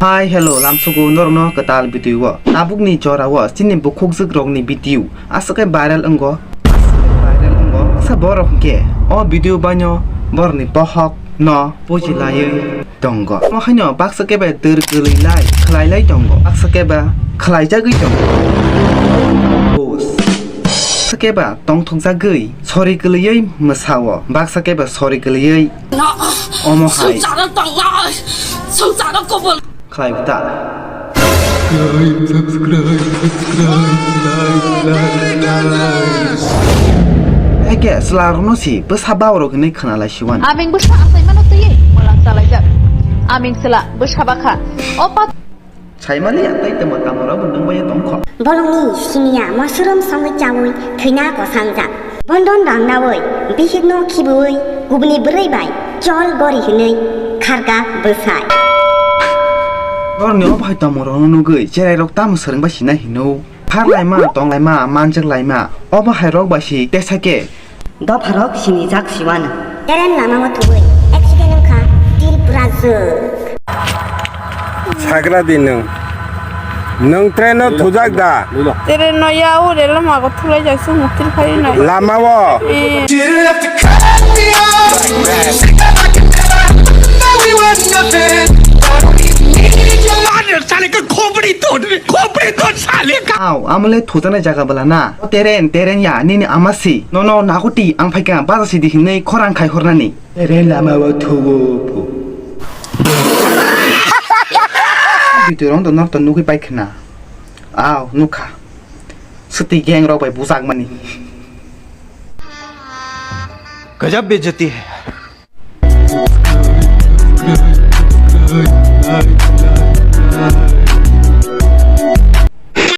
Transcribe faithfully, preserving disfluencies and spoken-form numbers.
Hi, hello, lamsugo norokno kwtal video o. Tabukni jora o chini bukhukjwk rokni video aswk khe viral wngo. Aswk khe viral wngo. Sa borok hwnkhe o video baino borokni bohok no buji laiwi tongo. Omo haino baksa khe ba dwr kwlwi lai khlai lai tongo. Baksa khe ba khlai jagwi tongo. Boss. Baksa khe ba tongthok jagwi sori kwlwiwi mwsao. Baksa khe ba sori kwlwiwi Omo hai. Swngcharo tongnai, swngcharo kobol. Khlai bwta. Subscribe, subscribe, subscribe, like, like, like. Eke chwla rokno si bwsa baorok hinwi khna lai siwan. Aming bwsa asai mano twiwi mwlang chalaijak. Aming chwla bwsa bakha. O pat Saimali ya tei temo tamo rok bo nung bai tongkho. Bolongni siniya mushroom songwi chawi thwina kosangjak. Bondon rang nawi bihikno khibiwi kubuni bwrwi bai chol gori hinwi kharka bwsai. Norni obo hai tamo rokno nugwi cherai rok tamo swrwng bai sina hino. Phar laima, tong laima, manjak laima. Obo hai rok bai si tesa khe. Dopharok sinijak siwano. Train lamao thugwi accident wngkha Tripura jwk. Sagra di nwng. Nwng train o thujak da? Train no ya o rel lama go thulai jak se mukti phai nai. Lama o. Eh. Sale ka khopri to, khopri to sale ka. Au, amole thujaknai jaga bwla na. O teren, teren ya, nini ama si. Nono nakuti ang phaikha baja sidi hinwi khorang khai hornani. Teren lama o thugo phu. Video rong to norto nugwi paikhna. Au, nukha. Swtwi gang rok bai bujak mani. Gajab bejati hai.